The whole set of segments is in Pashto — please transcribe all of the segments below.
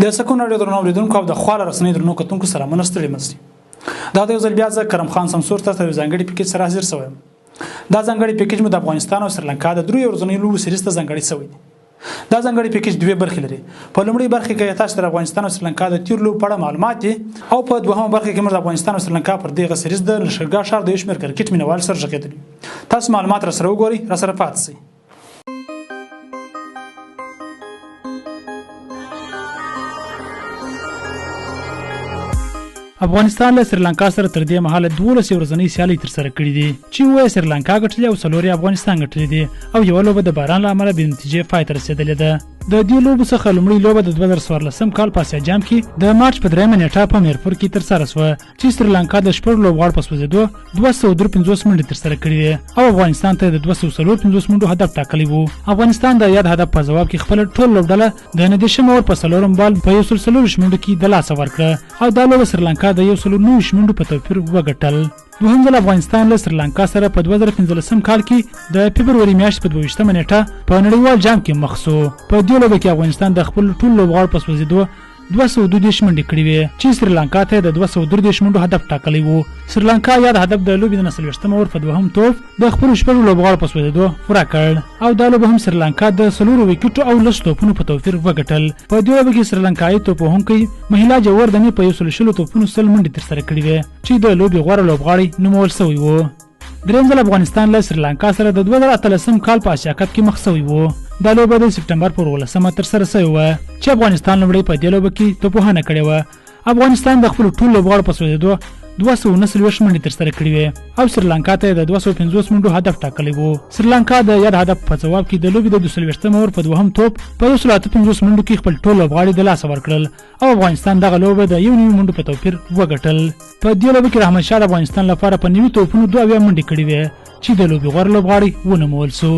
د سکون راډیو درنو اوریدونکو او د خواله رسنۍ درنو کتونکو سلامونه، ستړي مه شئ. دا د یو ځل بیا زه کرم خان سمسور ته یو ځانګړي پیکج سره حاضر شوی یم. دا ځانګړی پیکج مو د افغانستان او سریلانکا د دریو ورځنیو لوبو سریز ته ځانګړی شوی دی. دا ځانګړی پیکج دوه برخې لري. په لومړۍ برخه کې تاسو د افغانستان او سریلانکا د تیر لوبو په اړه معلومات دي او په دوهمه برخه کې موږ د افغانستان او سریلانکا پر دغه سریز د لښکرګاه ښار د یو شمېر کرکټ مینهوال سره غږېدلي. تاسو معلومات را سره وګورئ، را سره پاتې شئ. افغانستان له سریلانکا سره تر دې مهاله 12 ورځنۍ سیالۍ ترسره کړې دي چې اووه یې سریلانکا ګټلې او څلور یې افغانستان ګټلې دي او یوه لوبه د باران له امله بې نتیجې پای ته رسېدلې ده. د دې لوبو څخه لومړۍ لوبه د 2014 کال په اسیا جام کې د مارچ په درېیمه نېټه په میرپور کې ترسره شوه چې سریلانکا د شپږ لوبغاړو په سوځېدو 253 منډې ترسره کړې وې او افغانستان ته د 254 منډو هدف ټاکلی وو. افغانستان د یاد هدف په ځواب کې خپله ټول لوبډله د 19 اور په څلورم بال په 124 منډو کې د لاسه ورکړه او دا لوبه سریلانکا د 129 منډو په توپیر وګټل. دوهم ځل افغانستان له سریلانکا سره په 2015 کال کې د فبروري میاشتې په 22 نېټه په نړیوال جام کې مخ سو. په دې لوبه کې افغانستان د خپل ټول لوبغاړو په سوځېدو 232 منډې کړې وې چې سریلانکا ته د 233 منډو هدف ټاکلی وو. سریلانکا یاد هدف د لوبې د 29 اور په دوهم توپ د خپلو شپږو لوبغاړو په سوځېدو پوره کړ او دا لوبه هم سریلانکا د څلورو ویکټو او لس توپونو په توپیر وګټل. په دې لوبه کې سریلانکایي توپوهونکی مهیلا جوردنې په 120 توپونو 100 منډې ترسره کړې وې چې د لوبې غوره لوبغاړی نومول شوی وو. دریم ځل افغانستان له سریلانکا سره د 2018 کال په اسیا کپ کې مخ شوی وو. دا لوبه د سپټمبر پر 18 ترسره شوې وه چې افغانستان لومړی په دې لوبه کې توپوهنه کړې وه. افغانستان د خپلو ټولو لوبغاړو په سوځېدو 249 منډې ترسره کړې وې او سریلانکا ته د 250 منډو هدف ټاکلی وو. سریلانکا د یاد هدف په ځواب کې د لوبې د 22 اور په دوهم توپ په 158 منډو کې خپل ټول لوبغاړي د لاسه ورکړل او افغانستان دغه لوبه د 91 منډو په توپیر وګټل. په دې لوبه کې رحمت شاه د افغانستان لپاره په 90 توپونو 72 منډې کړې وې چې د لوبې غوره لوبغاړی ونومول شو.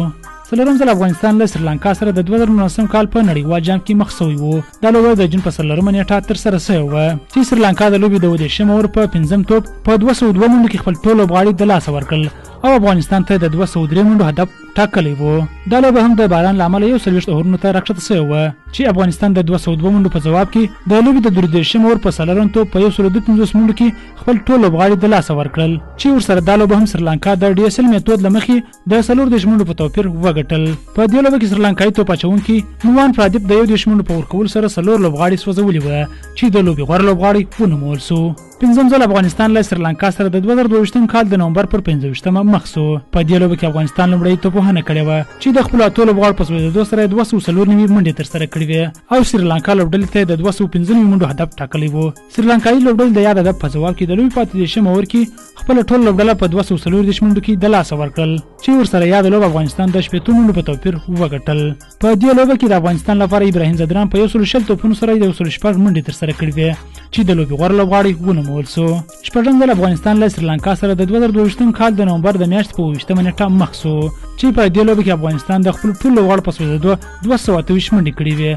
څلورم ځل افغانستان له سریلانکا سره د 2019 کال په نړیوال جام کې مخ شوی وو. دا لوبه د جون په څلورمه نېټه ترسره شوې وه چې سریلانکا د لوبې د 37 اور په پنځم توپ په 202 منډو کې خپل ټول لوبغاړي د لاسه ورکړل او افغانستان ته د 203 منډو هدف ټاکلی وو. دا لوبه هم د باران له امله 41 اورونو ته راکښته شوې وه چې افغانستان د 202 منډو په ځواب کې د لوبې د 33 اور په څلورم توپ په 152 منډو کې خپل ټول لوبغاړي د لاسه ورکړل چې ورسره دا لوبه هم سریلانکا د ډي اس ال میتود له مخې د 34 منډو په توپیر وګټل. په دې لوبه کې سریلانکایي توپ اچوونکي نوان پرادیپ د 31 منډو په ورکولو سره څلور لوبغاړي سوځولي وه چې د لوبې غوره لوبغاړی ونومول سو. پنځم ځل افغانستان له سریلانکا سره د 2022 کال د نومبر پر 25 مخ سو. په دې لوبه کې افغانستان لومړی توپوهنه کړې وه چې د خپلو اتو لوبغاړو په سوځېدو سره یې 294 منډې ترسره کړې وې او سریلانکا لوبډلې ته یې د 295 منډو هدف ټاکلی وو. سریلانکایي لوبډلې د یاد هدف په ځواب کې د لوبې په 38 اور کې خپله ټوله لوبډله په 234 منډو کې د لاسه ورکړل چې ورسره یاده لوبه افغانستان د 60 منډو په توپیر وګټل. په دې لوبه کې د افغانستان لپاره ابراهیم ځدران په 120 توپونو سره 106 منډې ترسره کړې وې چې د لوبې غوره لوبغاړی ونومول سو. شپږم ځل افغانستان له سریلانکا سره د 2022 کال د نومبر د میاشتې په 28 نېټه مخ سو چې په دې لوبه کې افغانستان د خپلو ټولو لوبغاړو په سوځېدو 228 منډې کړې وې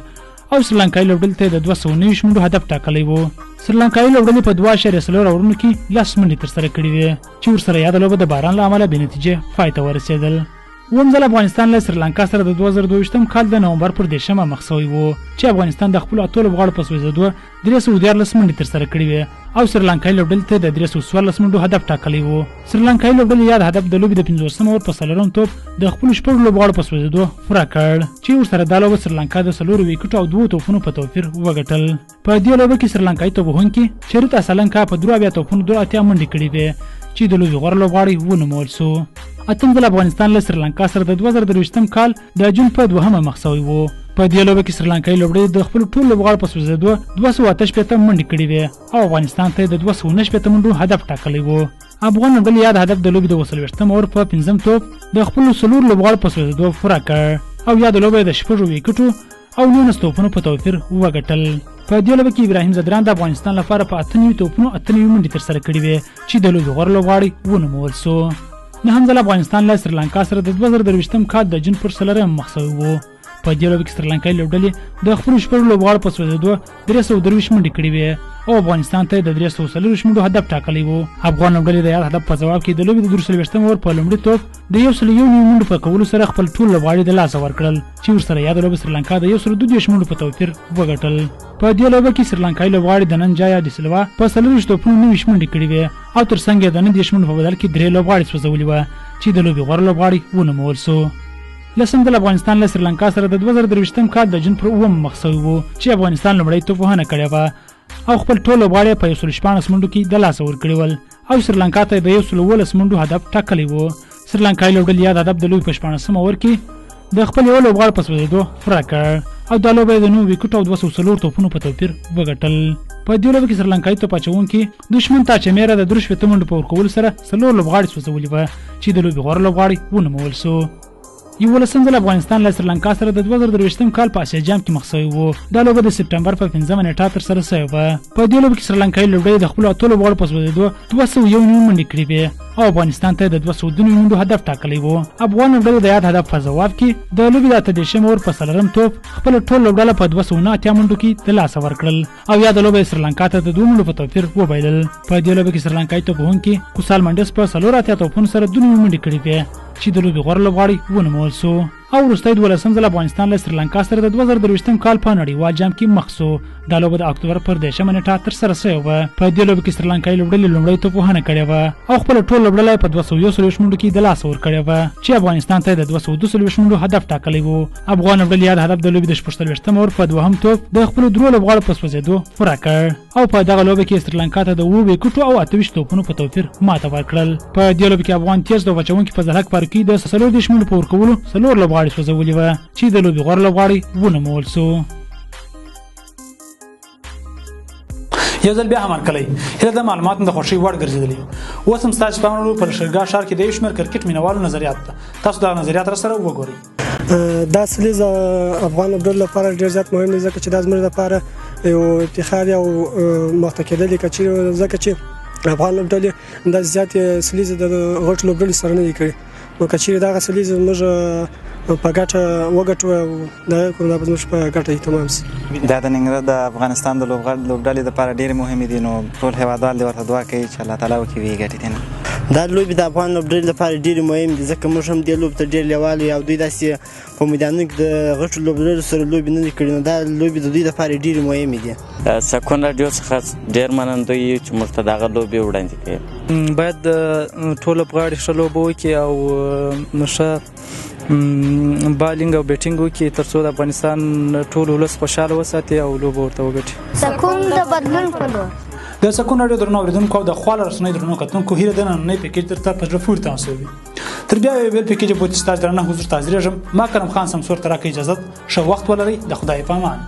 او سریلانکایي لوبډلې ته د 229 منډو هدف ټاکلی وو. سریلانکایي لوبډلې په 2.4 اورونو کې لس منډې ترسره کړې وې چې ورسره یاده لوبه د باران له امله بې نتیجې پای ته ورسېدل. اووم ځل افغانستان له سریلانکا سره د 2022 کال د نومبر پر 30 مخ شوی وو چې افغانستان د خپلو اتو لوبغاړو په سوځېدو 313 منډې ترسره کړې وې او سریلانکایي لوبډلې ته د 314 منډو هدف ټاکلی وو. سریلانکایي لوبډلې یاد هدف د لوبې د 50 اور په څلورم توپ د خپلو شپږو لوبغاړو په سوځېدو پوره کړ چې ورسره دا لوبه سریلانکا د څلورو ویکټو او دوو توپونو په توپیر وګټل. په دې لوبه کې سریلانکایي توپوهونکي چریت اسلنکا په 73 توپونو 82 منډې کړې وې چې د لوبې غوره لوبغاړی ونومول سو. اتم ځل افغانستان له سریلانکا سره د 2023 کال د جون په دوهمه مخ شوی وو. په دې لوبه کې سریلانکایي لوبډلې د خپلو ټولو لوبغاړو په سوځېدو 268 منډې کړې وې او افغانستان ته د 269 منډو هدف ټاکلی وو. افغان لوبډلې یاد هدف د لوبې د 40 اور په پنځم توپ د خپلو څلور لوبغاړو په سوځېدو پوره کړ او یاده لوبه یې د شپږو ویکټو او 19 توپونو په توپیر وګټل. په دې لوبه کې ابراهیم ځدران د افغانستان لپاره په 98 توپونو 98 منډې ترسره کړې وې چې د لوبې غوره لوبغاړی ونومول سو. نهم ځل افغانستان له سریلانکا سره د 2023 کال د جون پر 4 مخ شوی وو. په دې لوبه کې سریلانکایي لوبډلې د خپلو 6 لوبغاړو په سوځېدو 323 منډې کړې وې او افغانستان ته د 324 منډو هدف ټاکلی و. افغان لوبډلې د یاد هدف په ځواب کې د لوبې د 43 اور په لومړي توپ د 101 منډو په کولو سره خپل ټول لوبغاړي د لاسه ورکړل چې ورسره یاده لوبه سریلانکا د 132 منډو په توپیر وګټل. په دې لوبه کې سریلانکایي لوبغاړي د نن جایا ډیسلوا په 24 توپونو 29 منډې کړې وې او ترڅنګ یې د 39 منډو په بدل کې 3 لوبغاړي سوځولي وه چې د لوبې غوره لوبغاړي ونومول سو. لسم ځل افغانستان له سریلانکا سره د 2023 کال د جون پر 7 مخ سوی و چې افغانستان لومړی توپوهنه کړې وه او خپل ټول لوبغاړي په 116 منډو کې د لاسه ورکړي ول او سریلانکا ته د 117 منډو هدف ټاکلی و. سریلانکایي لوبډلې یاد هدف د لوبې په 16 اور کې د خپل یو لوبغاړي په سوځېدو پوره کړ او دا لوبه یې د 9 ویکټو او 204 توپونو په توپیر وګټل. په دې لوبه کې سریلانکایي توپ اچوونکي دښمن تاچمیره د 63 منډو په ورکولو سره 4 لوبغاړي سوځولي وه چې د لوبې غوره لوبغاړی ونومول سو. 11 ځل افغانستان له سریلانکا سره د 2023 کال په اسیا جام کې مخ سوی و. دا لوبه د سپټمبر په 5 نېټه ترسره سوې وه. په دې لوبه کې سریلانکایي لوبډلې د خپلو 8 لوبغاړو په سوځېدو 291 منډې کړې وې او افغانستان ته د 292 منډو هدف ټاکلی و. افغان لوبډلې د یاد هدف په ځواب کې د لوبې د 38 اور په 4 توپ خپله ټول لوبډله په 289 منډو کې د لاسه ورکړل او یاده لوبه یې سریلانکا ته د 2 منډو په توپیر وبایلل. په دې لوبه کې سریلانکایي توپوهونکي کوسال منډس په 84 توپونو سره 92 منډې کړې وې چې د لوبې غوره لوبغاړی ونومول سو. او وروستی 12 ځل افغانستان له سریلانکا سره د 2023 کال په نړیوال جام کې مخ سو. دا لوبه د اکتوبر پر 30 نېټه ترسره سوې وه. په دې لوبه کې سریلانکایي لوبډلې لومړی توپوهنه کړې وه او خپله ټول لوبډله یې په 241 منډو کې د لاسه ورکړې وه چې افغانستان ته د 242 منډو هدف ټاکلی و. افغان لوبډلې یاد هدف د لوبې د 46 اور په دوهم توپ د خپلو 3 لوبغاړو په سوځېدو پوره کړ او په دغه لوبه کې سریلانکا ته د 7 ویکټو او 28 توپونو په توپیر ماته ورکړل. په دې لوبه کې افغان تېز توپ اچوونکي فضل حق فاروقي د 34 منډو په ورکولو 4 لوبغاړي سوځولي وه چې د لوبې غوره لوبغاړی ونومول سو. یو ځل بیا هم هرکلی، هیله ده معلومات مو د خوښۍ وړ ګرځېدلي. اوس هم ستاسو پام اړولو په لښکرګاه ښار کې د یو شمېر کرکټ مینهوالو نظریات ته تاسو دا نظریات را سره وګورئ. دا سلیز افغان لوبډلې لپاره ډېر زیات مهم دی ځکه چې دا زموږ لپاره یو افتخار او مخته کېدل دي ځکه چې افغان لوبډلې دا زیاتې سلیزې د غټو لوبډلو سره نه دي کړې، نو که چیرې دغه سلیزې موږ په ګټه وګټو دا کوم دا به زموږ په ګټه تمام سي. دا د ننګرهار د افغانستان د لوبډلې لپاره ډېرې مهمې دي، نو ټول هېوادوال دې ورته دعا کوي چې الله تعالی وکړي ویې ګټي دي. دا لوبې د افغان لوبډلې لپاره ډېرې مهمې دي ځکه موږ هم دې لوبې ته ډېر لېواله یو او دوی داسې په میدانونو کې د غټو لوبډلو سره لوبې نه دي کړې، نو دا لوبې د دوی لپاره ډېرې مهمې دي. سکون راډیو څخه ډېر منندوی یو چې موږ ته دغه لوبې وړاندې کوي. باید ټول لوبغاړي ښه لوبه وکړي او ښه بالینګ او بیټینګ وکړي ترڅو د افغانستان ټول ولس خوشحاله وساتي او لوبه ورته وګټي. سکون د بدلون په لور. د سکون راډیو درنو اورېدونکو او د خواله رسنیو درنو کتونکو، هیله ده نننۍ پیکج درته په زړه پورې تمام شوی وي. تر بیا یو بل پیکج پورې چې ستاسو درنه حضور ته حاضرېږم، ما کرم خان سمسور ته راکړئ اجازت. ښه وخت ولرئ، د خدای په امان.